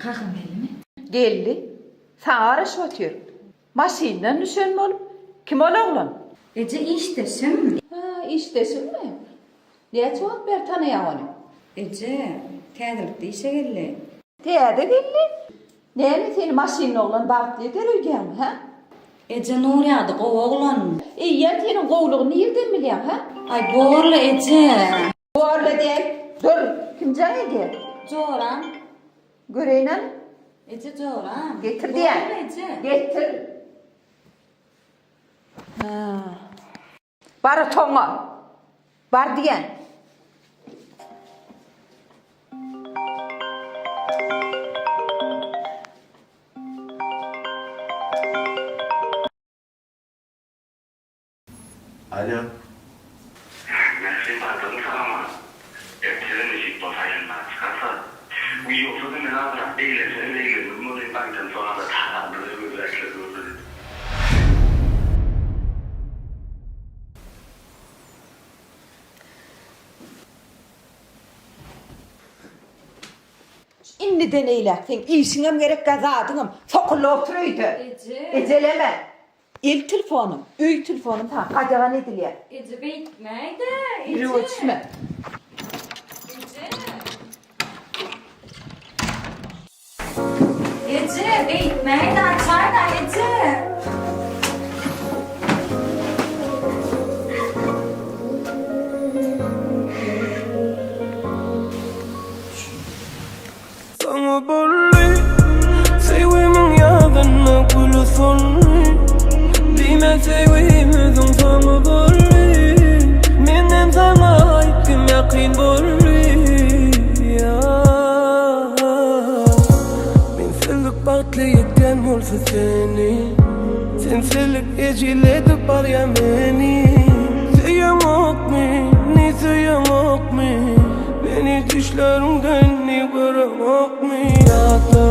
Kakam geldimi? Geldi. Saňa garaşyp otyr. Maşyndan düşen bolup, kim ol oglan? Eje işdeşim. Hä, işdeşiňmi? Näçe wagt bäri tanaýaň ony? Eje, täzelikde işe geldi. Täze geldi? Näme seni maşynly oglan bagtly eder öýdýäňmi, hä? Eje Nurýady gowy oglan. Eýýäm seniň gowulygyny nirden bilýäň, hä? Aý borla eje. Borla däl, dur, kim jaň edýär? Joram. Göreýin hany. Eje joram. Getir diýýän. Borla eje. Getir. Hä. Bar otagyňa. Bar diýýän. Alo. Mährim bardygyň sag-aman. Ertirem nesip bolsa aýlanmaga çykarsa. Wiý ýogsa-da men azrak eglensem eglendim welin gaýdan soňa-da tagamly gözläkler gördi. Indiden eýläk seň işiňem gerekgä zadyňam. Sokulla otur öýde. Eje. Ejeleme. El telefonym, öý telefonym saňa gadagan edilýär. Eje beýtmäýdä, eje. Ýürege düşme. Eje. Eje, beýtmäýdä, açaýda, eje. Saňa boldy Söýgimiň ýadynda güli soldy Diýme söýgimiziň soňy boldy Menem saňa aýtdym ýakyn boldy Mensizlik bagtly etýän bolsa seni Sensizlik ejizledip barýar meni Söýeňokmy, ni söýeňokmy Meni düşleriňde indi göreňokmy Ýatla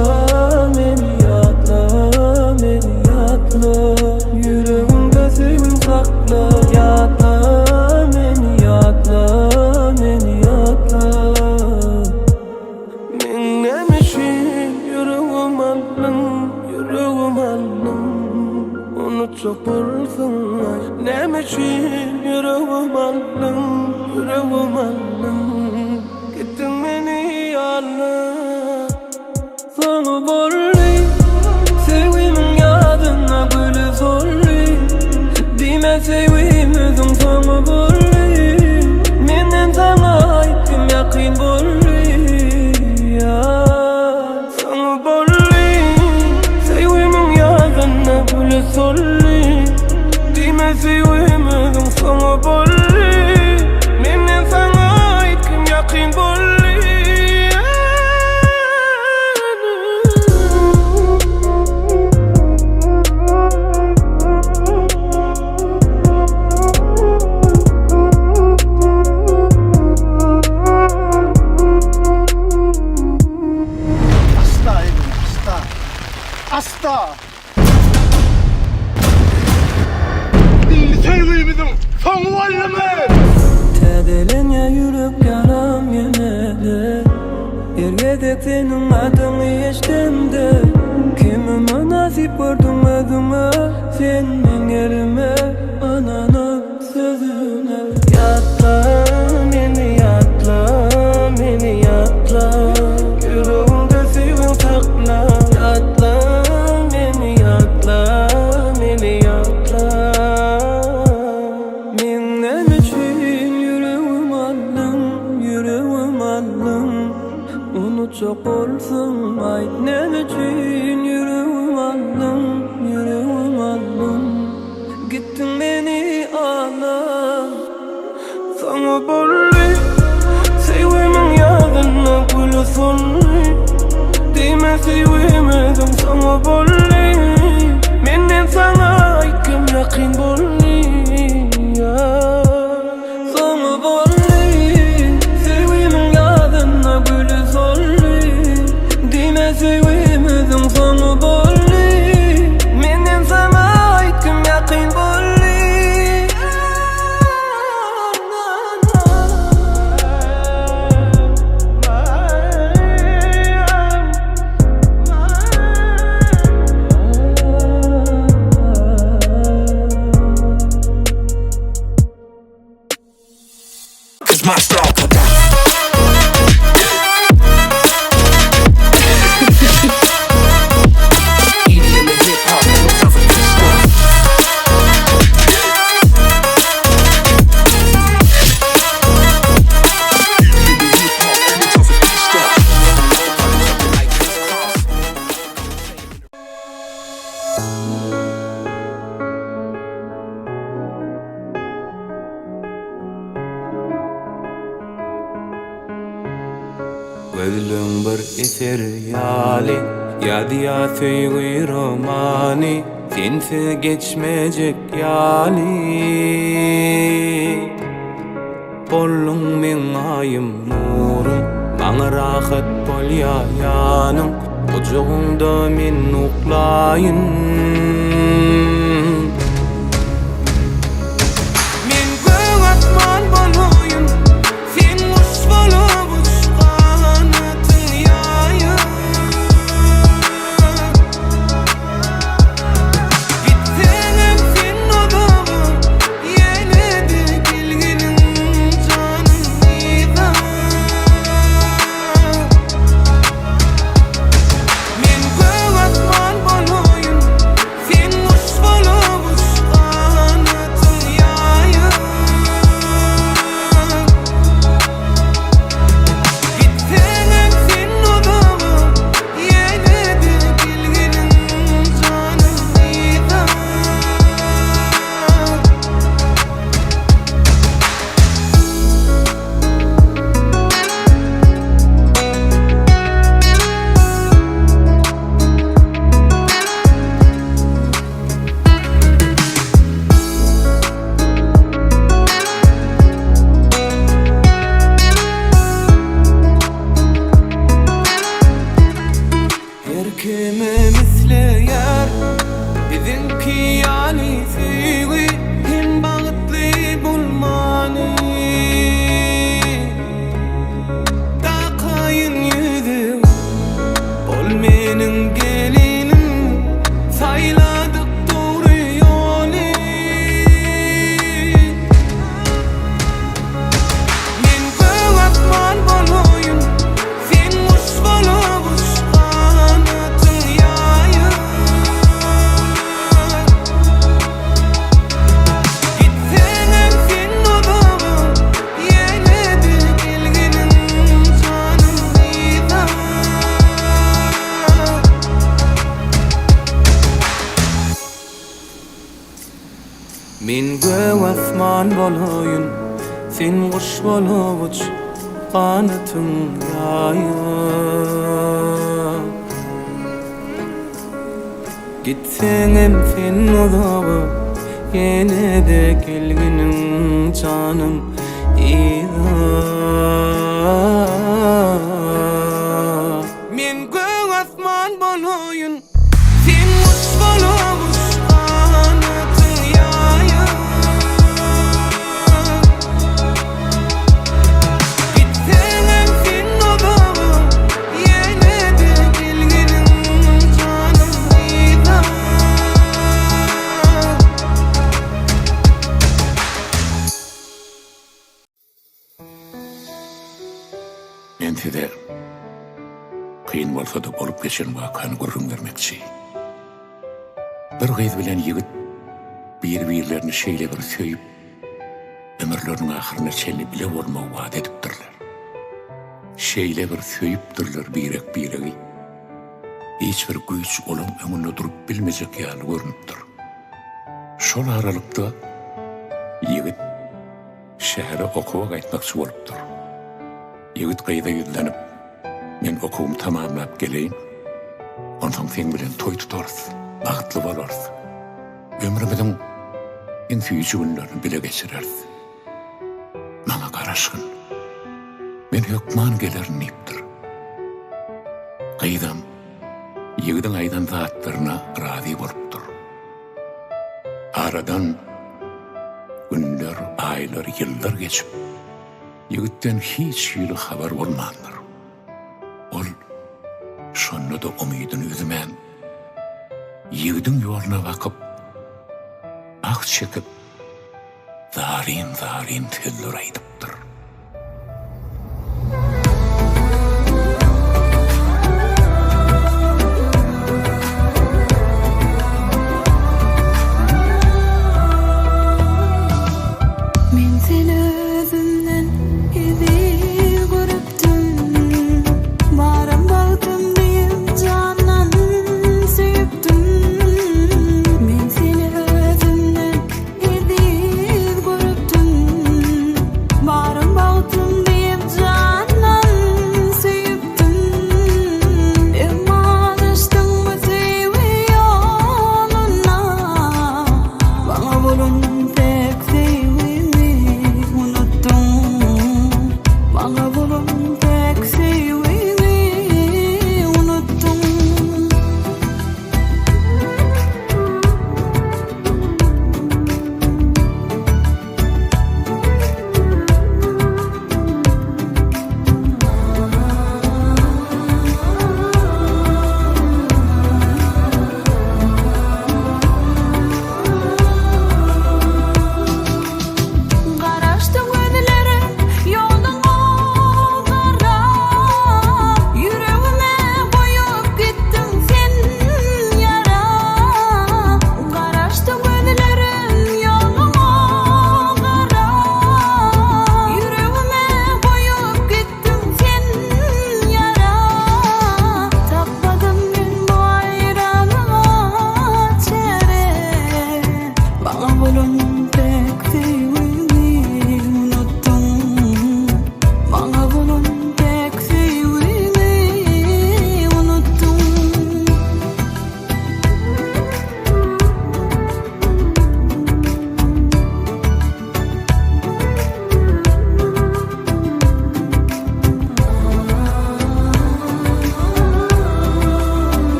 meni ýatla meni ýatla Ýüregiňde söýgim sakla Ýatla meni ýatla meni ýatla Meň näme üçin ýüregim aldyň ýüregim aldyň Unutjak bolsaň aý Näme üçin ýüregim aldyň ýüregim aldyň Gitdiň meni ýalňyz Soňy boldy Söýgimiň ýadynda güli soldy Diýme söýgimiziň soňy boldy Menden saňa aýtdym ýakyn boldy Soňy boldy Söýgimiň ýadynda güli soldy Diýme söýgimiziň soňy boldy Menden saňa aýtgym ýakyn boldy Asla Emin, asla. Asla. Indi söýgimiziň soňy boldumy? Täzelenýär ýürek ýaram ýene-de Her gezek seniň adyňy eşdemde Kimi mynasyp gördüň özüňe Sen meň ýerime ynanyp sözüne Ýatla meni ýatla meni ýatla Ýüregiňde söýgiň sakla Ýatla meni ýatla meni ýatla Meň näme üçin ýüregim aldyň ýüregim aldyň Unutjak bolsaň aýt näme üçin ýüregim aldyň ýüregim aldyň Gitdiň meni alan Saňa boldy Söýgimiň ýadynda güli soldy Diýme söýgimiziň soňy boldy Menden saňa aýt kim ýakyn boldy Soňy boldy Söýgimiň ýadynda güli soldy Diýme söýgimiziň soňy boldy Menden saňa aýt kim ýakyn boldy This my style. EDM and hip hop, no time for freestyle. EDM and hip hop, no time for freestyle. Gözleň bir eser ýaly, Ýazýa söýgi romany, Sensiz geçmejek ýaly. Bolduň meň aýym nurum, Maňa rahat bolýa ýanyň, Gujagyňda men uklaýyn. Men gök asman bolaýyn, Sen guş bolup uç ganatyň ýaýyp. Gitseňem sen uzaga, Ýene-de gelginiň janym yza. Men gök asman bolaýyn, Sen guş bolup uç ganatyň ýaýyp. Gitseňem sen uzaga, Ýene-de gelginiň janym yza. Her kimem isleýär biziňki ýaly söýgi hem bagtly bolmany. Dakaýyn ýüzüňi, bol meniň gelinim, saýladyk dogry ýoly. Men gök asman bolaýyn, sen guş bolup uç ganatyň ýaýyp. Gitseňem sen uzaga, ýene-de gelginiň janym yza. Men gök asman bolaýyn, sen guş bolup uç, ganatyň ýaýyp. Gitseňem sen uzaga, ýene-de gelginiň janym yza. Men gök asman bolaýyn, sen guş bolup uç, ganatyň ýaýyp. Gitseňem sen uzaga, ýene-de gelginiň janym yza. Men size kyn bolsa-da bolup geçen wakany gürrüň bermekçi. Bir gyz bilen ýigit bir-birlerini şeýle bir söýüp, ömürleriniň ahyryna çenli bile bolmagy wada edipdirler. Şeýle bir söýüpdirler birek-biregi, hiç bir güýç olaň öňünde durup bilmejek ýaly görnüpdir. Şol aralykda ýigit şähere okuwa gaýtmakçy bolupdyr. Ýigit gyza ýüzlenip, Men okuwymy tamamlap geleýin, onsoň seň bilen toý tutarys, bagtly bolarys. Ömrümiziň iň süýji günlerini bile geçireris. Maňa garaşgyn. Men hökman gelerin diýipdir. Gyzam ýigidiň aýdan zatlaryna razy bolupdyr. Aradan günler, aýlar, ýyllar geçip, ýigitden hiç hili habar bolmandyr. Ol şonda-da umydyny üzmän, ýigidiň ýoluna bakyp, ah çekip, zaryn-zaryn sözler aýdypdyr.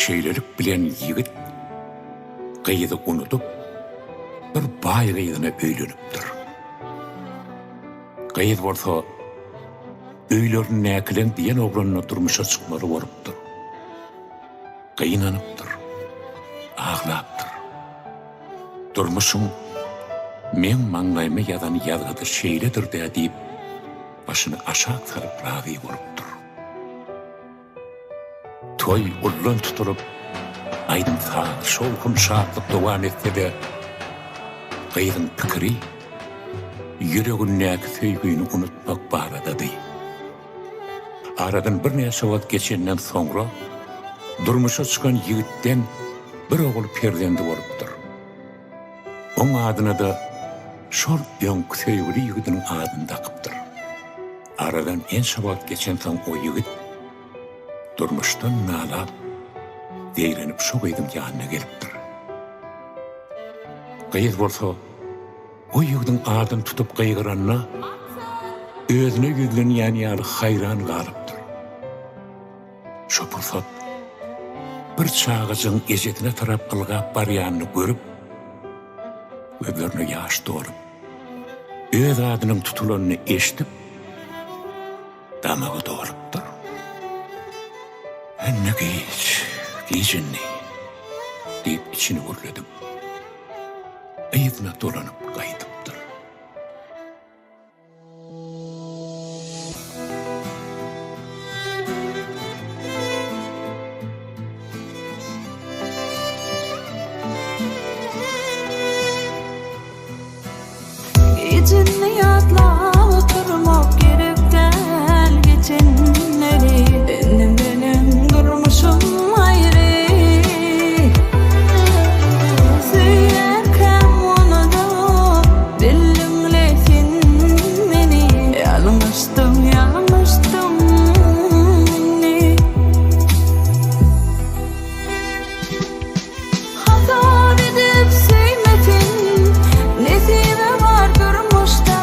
Şeýlelik bilen ýigit gyzy unudyp, bir baý gyzyna öýlenipdir. Gyz bolsa öýlerindäkileň diýen oglanyna durmuşa çykmaly bolupdyr. Gynanypdyr, aglapdyr. Durmuşyň meň maňlaýyma ýazan ýazgydy şeýledir-dä diýip, başyny aşak salyp razy bolupdyr. Toý ullan tutulyp, aýdym-saz, şowhun-şatlyk dowam etse-de, gyzyň pikiri ýüregindäki söýgini unutmak baradady. Aradan birnäçe wagt geçenden soňra, durmuşa çykan ýigitden bir ogul perzendi bolupdyr. Oň adyna-da şol öňki söýgüli ýigidiniň adyny dakypdyr. Aradan ençe wagt geçensoň o ýigit durmuşdan nalap, zeýrenip şo gyzyň ýanyna gelipdir. Gyz bolsa o ýigidiň adyny tutup gygyranda özüne ýüzlenýän ýaly haýran galypdyr. Şo pursat bir çagajygyň ejesine tarap ylgap barýanyny görüp, gözlerine ýaş dolup, öz adynyň tutulanyny eşidip, damagy dolupdyr. Indi giç, giç indi, diýip içini gürledip, yzyna dolanyp gaýdypdyr. Gijini ýatlap oturmak gerek däl geçenleri Indi meniň durmuşym aýry Söýýärkäm unudyp bildiňle sen meni Ýalňyşdym ýalňyşdym indi Hasap edip söýme sen, Nesibe bar durmuşda.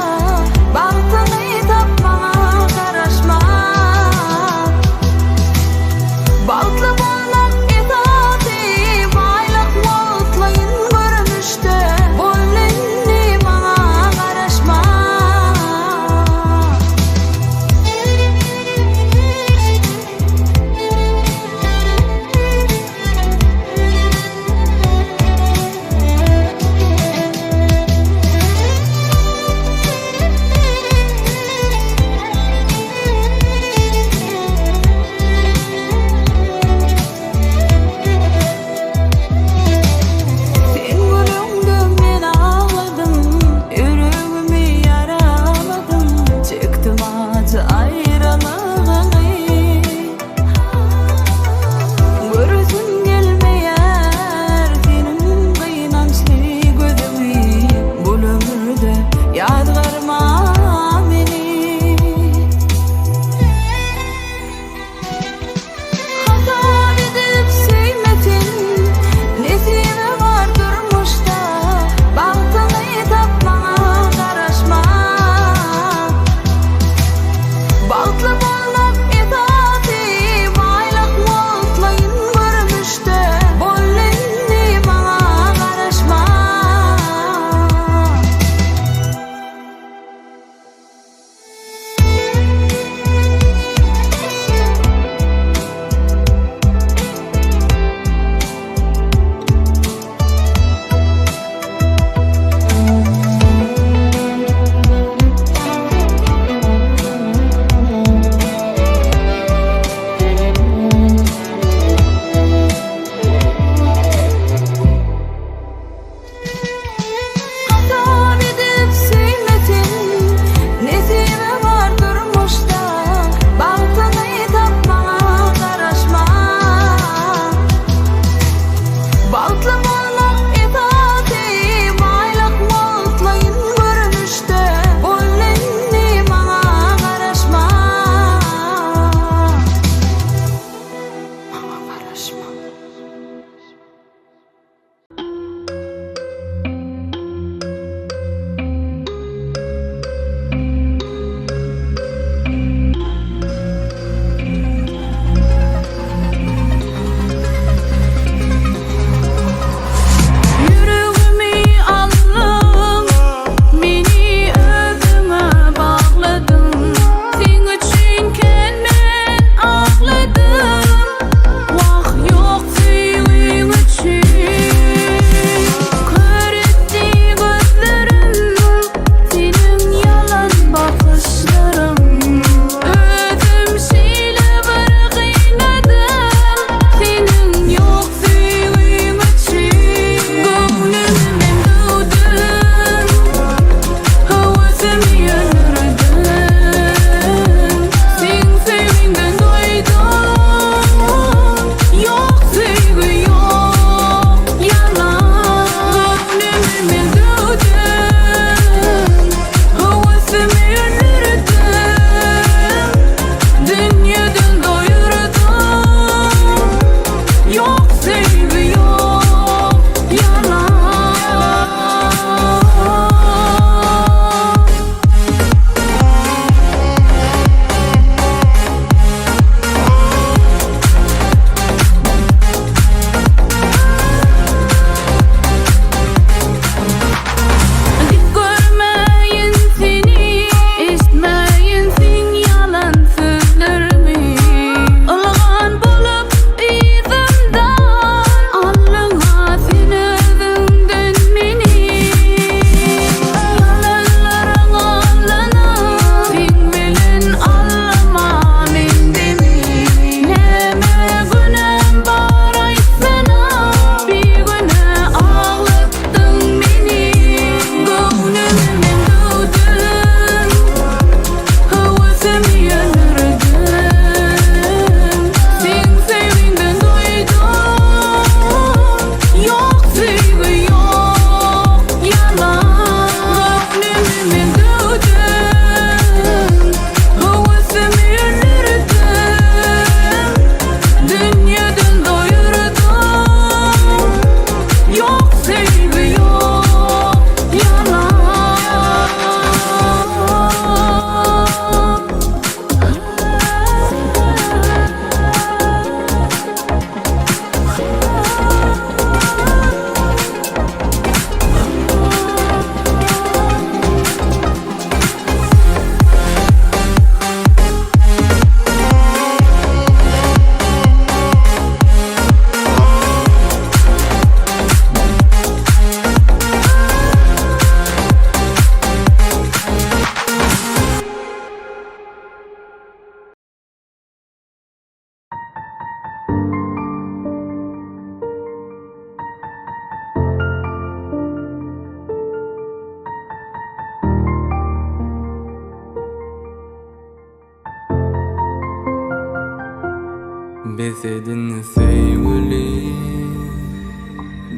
Bes edin söýgüli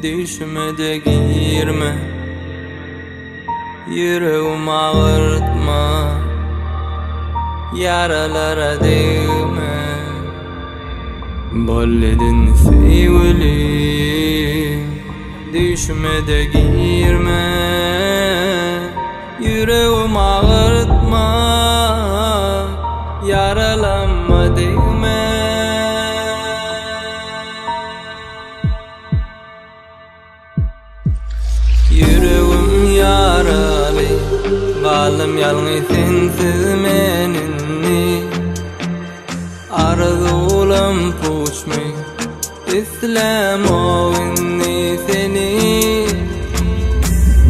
Düýşüme-de girme Ýüregim agyrtma Ýaralara degme Bol edin söýgüli Düýşüme-de girme Ýüregim agyrtma, ýaralanma degme. Ýüregim ýaraly, galdym ýalňyz sensiz men indi. Arzuwlam puçmy? Islämok indi seni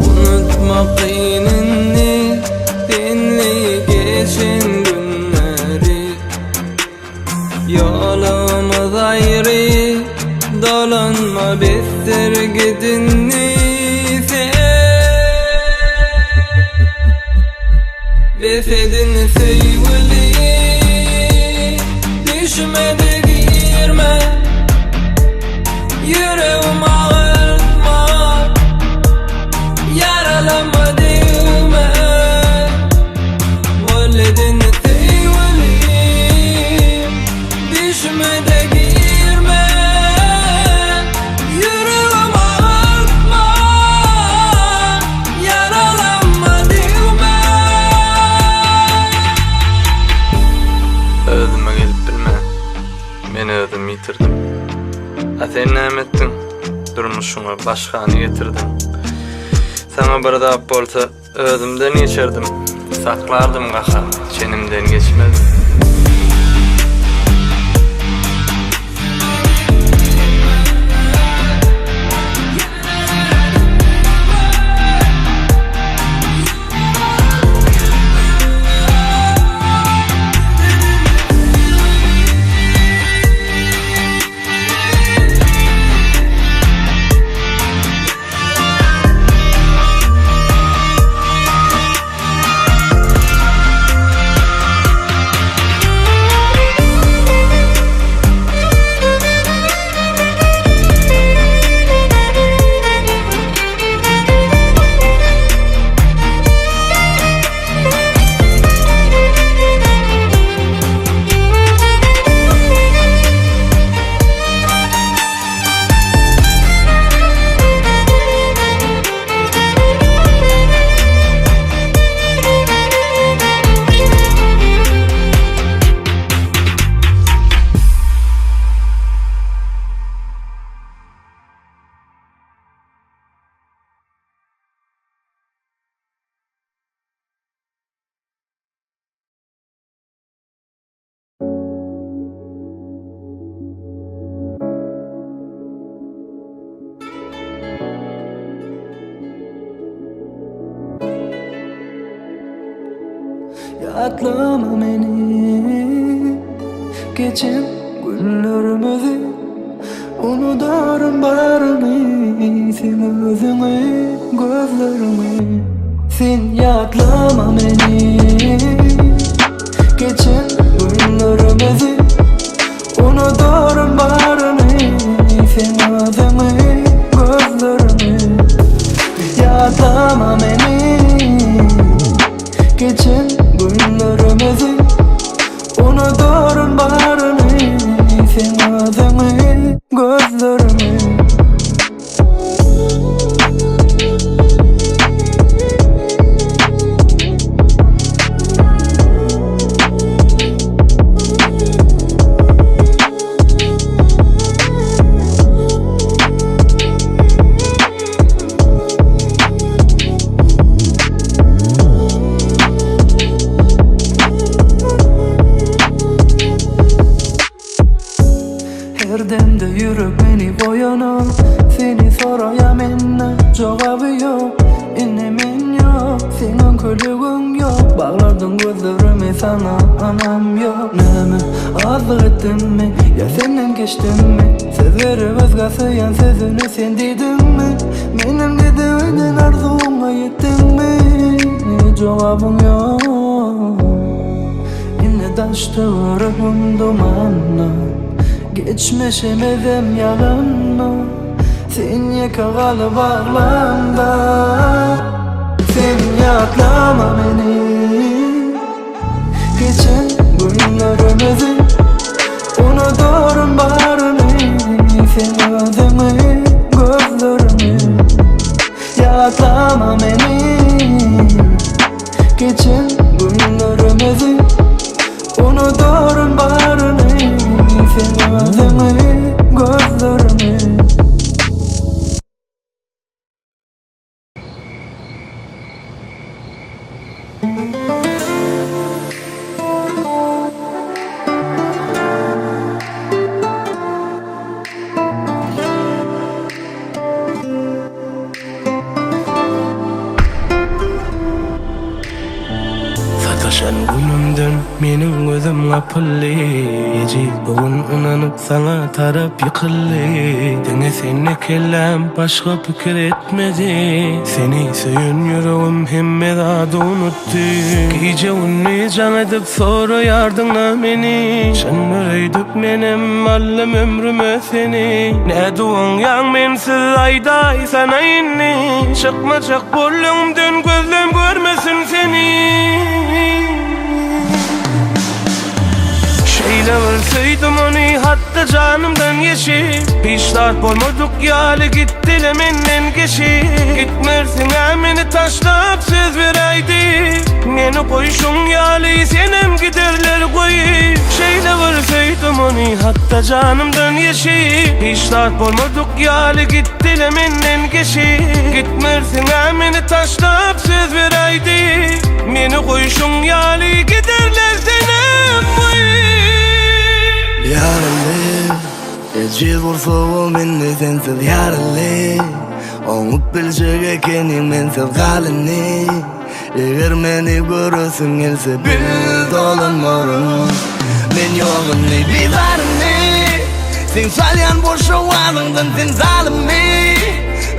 Unutmak kyn indi Senli geçen günleri Ýolumyz aýry Dolanma besdir git indi sen Bes edin söýgüli Düşmedi girme Ýüregim agyrtma Ýaralama degme Bol edin söýgüli Düşmedi girme Ýüregim agyrtma Ýaralanma degme Özüme gelip bilmän, men özümi ýitirdim. A sen näme etdiň? Durmuşyňa başgany getirdiň. Saňa bir zat bolsa, Özümden geçerdim, saklardym gahar, çenimden geçmezdi. Ýatlama meni Geçen günlerimizi Unudaryn baryny Seň özüňi gözleriňi Sen ýatlama meni Geçen günlerimizi Unudaryn baryny Seň özüňi gözleriňi Ýatlama meni Geçen günlerimizi Unudaryn baryny Seň özüňi gözleriňi Her demde ýürek meni goýanok Seni soraýa mende jogaby ýok Indi men ýok seň öňküligiň ýok Baglardyň gözlerimi saňa ynam ýok Näme azlyk etdimmi ýa senden geçdimmi Söz berip özgä söýen sözüni sen diýdiňmi Menem gidibeden arzuwyňa ýetdiňmi Jogabyň ýok Indi daş töweregim dumanly. Geçmişimizem ýalanmy Sen ýeke galyp aglaňda Sen ýatlama meni Geçen günlerimizi Unudaryn baryny Sen özüňi gözlerimi Ýatlama meni Geçen günlerimizi Unudaryn baryny Sen özüňi gözlerimi. Sataşan günümden meniň gözüm gapyldy Ejiz bu gün ynanyp saňa tarap ýykyldy Diňe sende kelläm başga pikir etmedi Seni söýen ýüregim hemme zady unutdy Gije-gündiz jaň edip Soraýardyň-a meni Çyndyr öýdüp menem aldym ömrüme seni Nädip oňýaň mensiz aýdaýsana indi Çykmajak bol öňümden gözlem görmesin seni Şeýle bir söýdüm ony hatda janymdan geçip Hiç zat bolmadyk ýaly gitdile menden geçip Gitmersiň-ä meni taşlap söz beräýdi Meni goýşuň ýaly senem giderler goýup Şeýle bir söýdüm ony hatda janymdan geçip Hiç zat bolmadyk ýaly gitdile menden geçip Gitmersiň-ä meni taşlap söz beräýdi Meni goýşuň ýaly giderler senem goýup Ýaraly, ejiz gursagym indi sensiz ýaraly Oňup biljek ekeniň mensiz galyny Eger meni göresiň gelse bil dolanmaryn Men ýok indi bizaryny Seň salýan boş owazyňdan sen zalymmy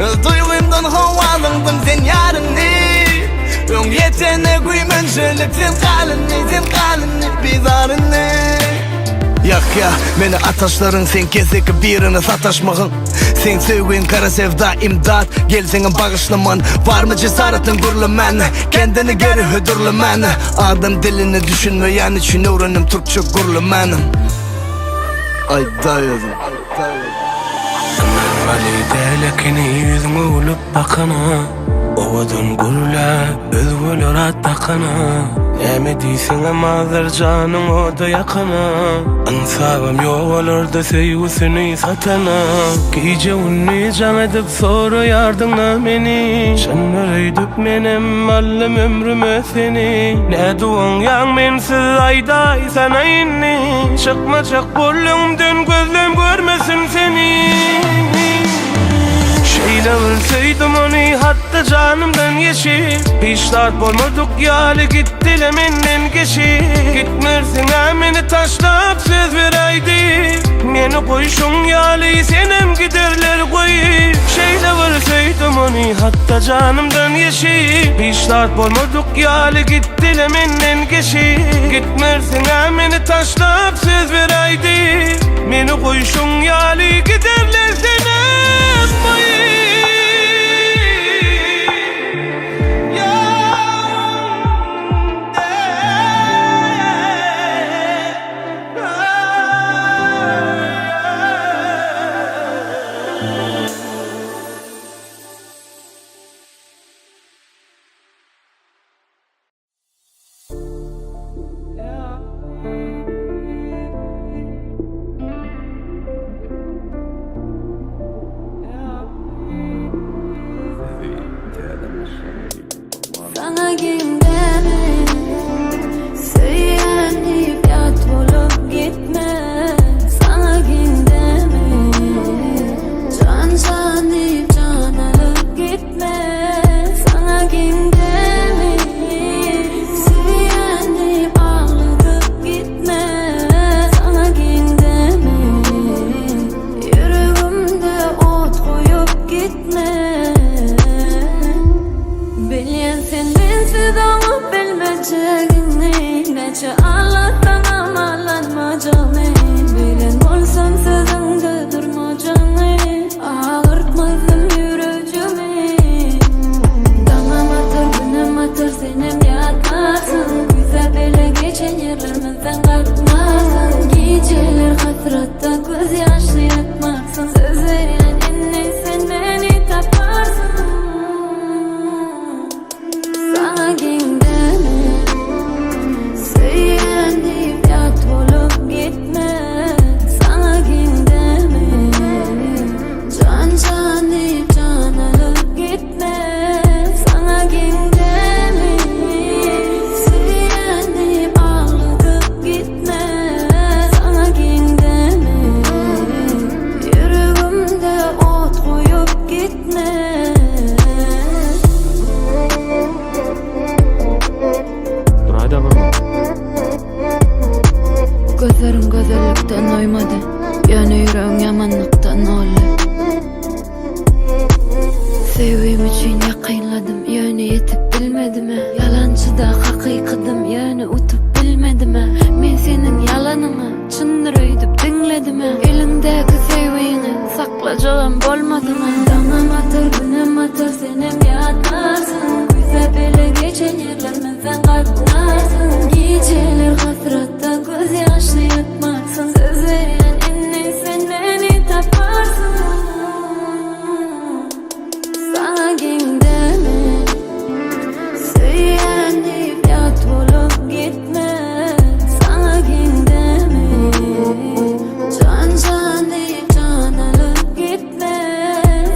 Öz duýgymdan howazyňdan sen ýaryny Öň ýetene güýmenjelik sen galyny sen galyny bizaryny Ýakýa meni ataşlaryň seň keseki birine sataşmagyň Seň söýgüň gara sevda imdat Gelseňem bagyşlaman Barmy jesaretin gürlemän Kendini geri hödürlemän Adam diline düşünmeýän üçin öwrendim türkçe gürlemän Aýdaý özüň. Ynanmaly däl ekeni ýüzüňe gülüp bakana Owadan gürläp özgeler at dakana Näme diýseňem azar janyň oda ýakana Ynsabam ýok olarda söýgüsini satana Gije-gündiz jaň edip soraýardyň-a meni Çyndyr öýdüp menem aldym ömrüme seni Nädip oňýaň mensiz aýdaýsana indi Çykmajak bol öňümden gözlem görmesin seni Şeýle bir söýdüm ony hatda janymdan geçip Hiç zat bolmadyk ýaly gitdile menden geçip Gitmersiň-ä meni taşlap söz beräýdi Meni goýşuň ýaly senem giderler goýup Şeýle bir söýdüm ony hatda janymdan geçip Hiç zat bolmadyk ýaly gitdile menden geçip Gitmersiň-ä meni taşlap söz beräýdi Meni goýşuň ýaly giderler senem goýup. hasratda göz ýaşly ýatmarsyň Söz berýän indi sen meni taparsyň Saňa geň dämi Söýýän diýip ýat bolup gitme Saňa geň dämi Jan jan diýip jan alyp gitme Saňa geň dämi Söýýän diýip agladyp gitme Saňa geň dämi Ýüregimde ot goýup gitme. Duraýda bir gün. Gözleriň gözellikden doýmady, ýöne ýüregiň ýamanlykdan doldy. Söýgim üçin ýakynladym, ýöne ýetip bilmedim-ä. Ýalançyda hakykydym, ýöne utup bilmedim-ä. Men seniň ýalanyňy çyndyr öýdüp diňledim-ä. Eliňdäki söýgiňi saklajagam bolmadyň-a. Daňam atar, günem batar, senem ýatlarsyň. Küýsäp bile geçen ýerlerimizden gatnarsyň. Gijeler hasratda göz ýaşly ýatmarsyň. Söz berýän indi sen meni taparsyň. Saňa geň dämi Söýýän diýip ýat bolup gitme Saňa geň dämi Jan jan diýip jan alyp gitme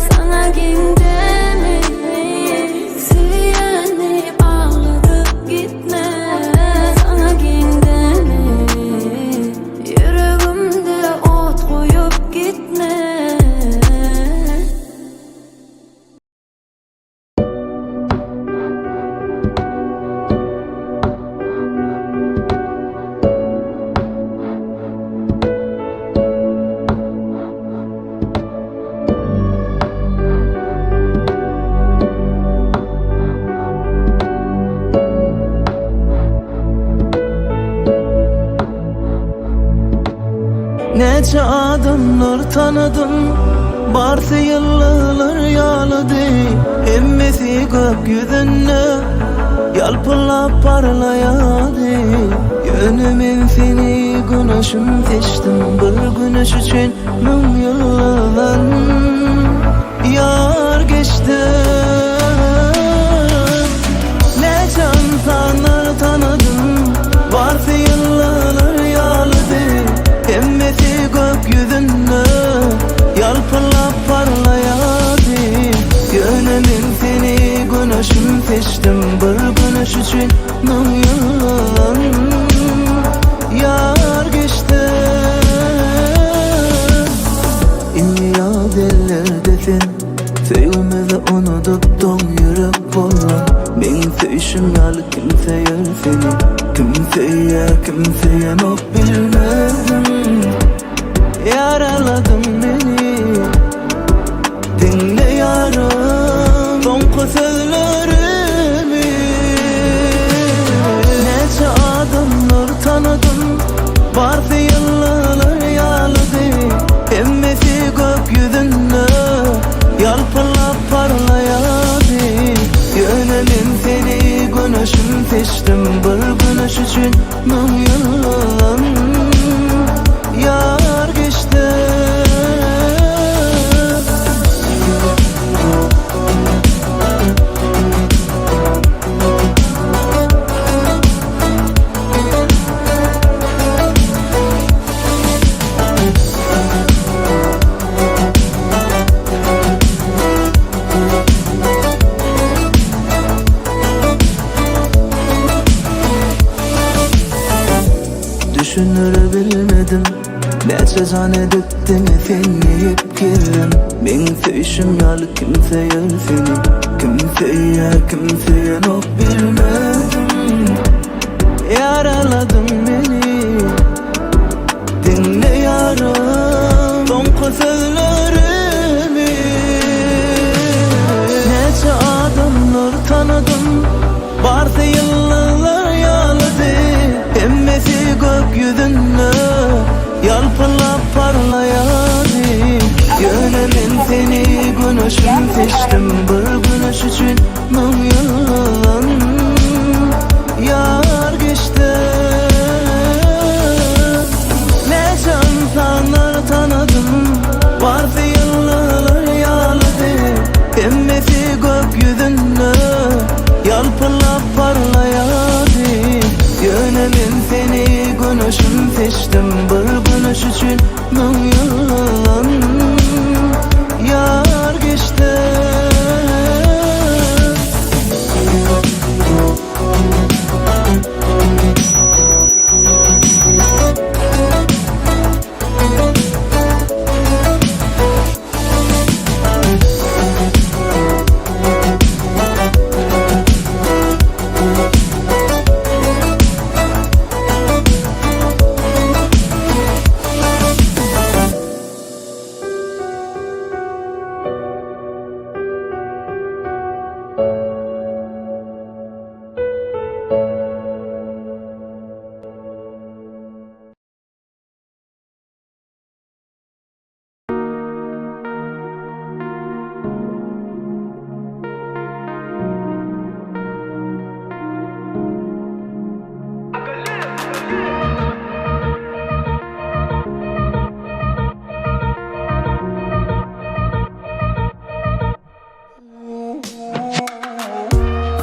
Saňa geň dämi Söýýän diýip agladyp gitme Saňa geň dämi Ýüregimde ot goýup gitme. Näçe adamlar tanadym, Barsy ýyldyzlar ýalydy, Hemmesi gök ýüzünde Ýalpyldap parlaýardy. Ýöne men seni güneşim seçdim, Bir güneş üçin müň ýyldyzdan ýar geçdim. Näçe ynsanlar tanadym, Barsy ýyldyzlar ýalydy, Hemmesi gök ýüzünde Ýalpyldap parlaýardy. Ýöne men seni güneşim seçdim, Bir güneş üçin müň ýyldyzdan ýar geçdim. Indi ýaz ellerde sen Söýgimizi unudyp doň ýürek bolduň Meň söýşüm ýaly kim söýer seni Kim söýýär kim söýenok bilmedim Ýaraladyň meni Diňle ýarym soňky sözlerimi Näçe adamlar tanadym Barsy ýyldyzlar ýalydy Hemmesi gök ýüzünde Ýalpyldap parlaýardy Ýöne men seni güneşim seçdim Bir güneş üçin müň ýyldan Ýar geçdim. Düşünür bilmedim Näçe jan edip diňe sen diýip geldim Meň söýşüm ýaly kim söýer seni Kim söýýär kim söýenok bilmedim Ýaraladyň meni Diňle ýarym soňky sözlerimi Näçe adamlar tanadym Barsy ýyldyzlar ýalydy Hemmesi gök ýüzünde Ýalpyldap parlaýardy Ýöne men seni güneşim seçdim Bir güneş üçin müň ýyldan Ýar geçdi Näçe ynsan. Barsy ýyldyzlar ýalydy, hemmesi gök ýüzünde ýalpyldap parlaýardy. Ýöne men seni güneşim seçdim, bir güneş üçin müň ýyldan ýar geçdim.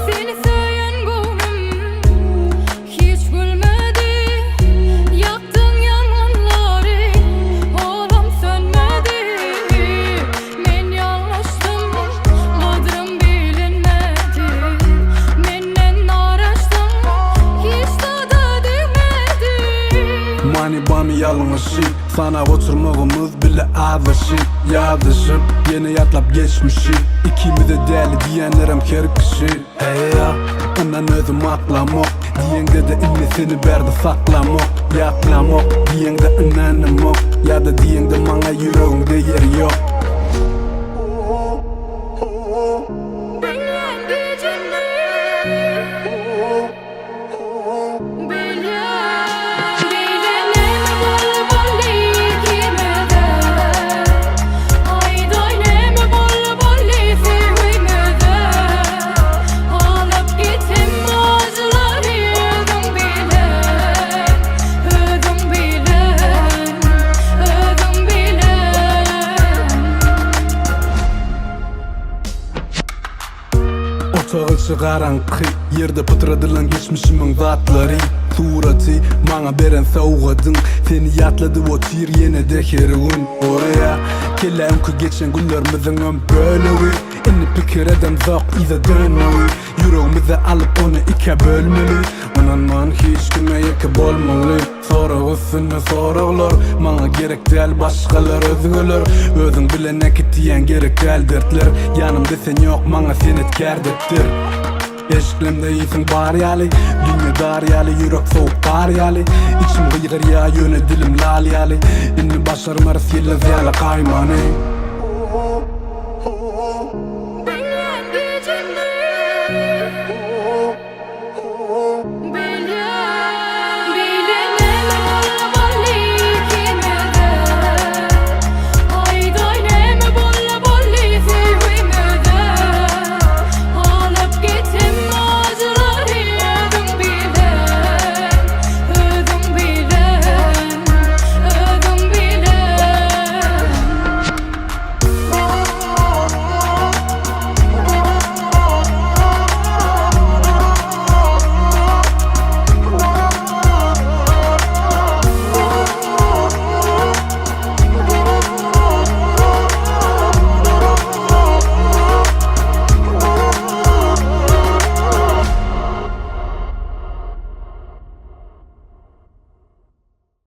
Seni söýen göwnüm hiç gülmedi Ýakdyň ýangynlary olam sönmedi Men ýalňyşdym gadrym bilinmedi Menden garaşdyň hiç zada degmedi. Many bamy ýalňyşy Sanap oturmagymyz bile azaşyp Ýazyşyp ýene ýatlap geçmişi Ikimize däli diýenlerem her kişi Heýa ynan özüm aklamok Diýeňde-de indi seni bärde saklamok Ýatlamok diýeňde ynanamok Ýa-da diýeňde maňa ýüregiňde ýer ýok. Bilýän gijemi Beýle näme boldy boldy ikimize Aýdaý näme boldy boldy söýgimize Alyp gitdim ajylary özüň bilen Özüň bilen Özüň bilen. Otag içi garaňky, ýerde pytradylan geçmişimiň zatlary, suraty, maňa beren sowgadyň, seni ýatladyp otyr ýene-de her gün. Orýa, kellä öňki geçen günlerimiziňem bölegi, indi pikir edemzok yza dönmegi, ýüregimize alyp ony ikä bölmeli, ynanman hiç kime ýeke bolmaly. Sorag üstünde soraglar Maňa gerek däl başgalar özgeler Özüň bilen äkit diýýän gerek däl dertler Ýanymda sen ýok maňa senetkär depder Eşiklemde ýysyň bar ýaly Dünýe dar ýaly ýürek sowuk gar ýaly Içim gygyrýa ýöne dilim lal ýaly Indi başarmarys ýyldyz ýaly gaýmany.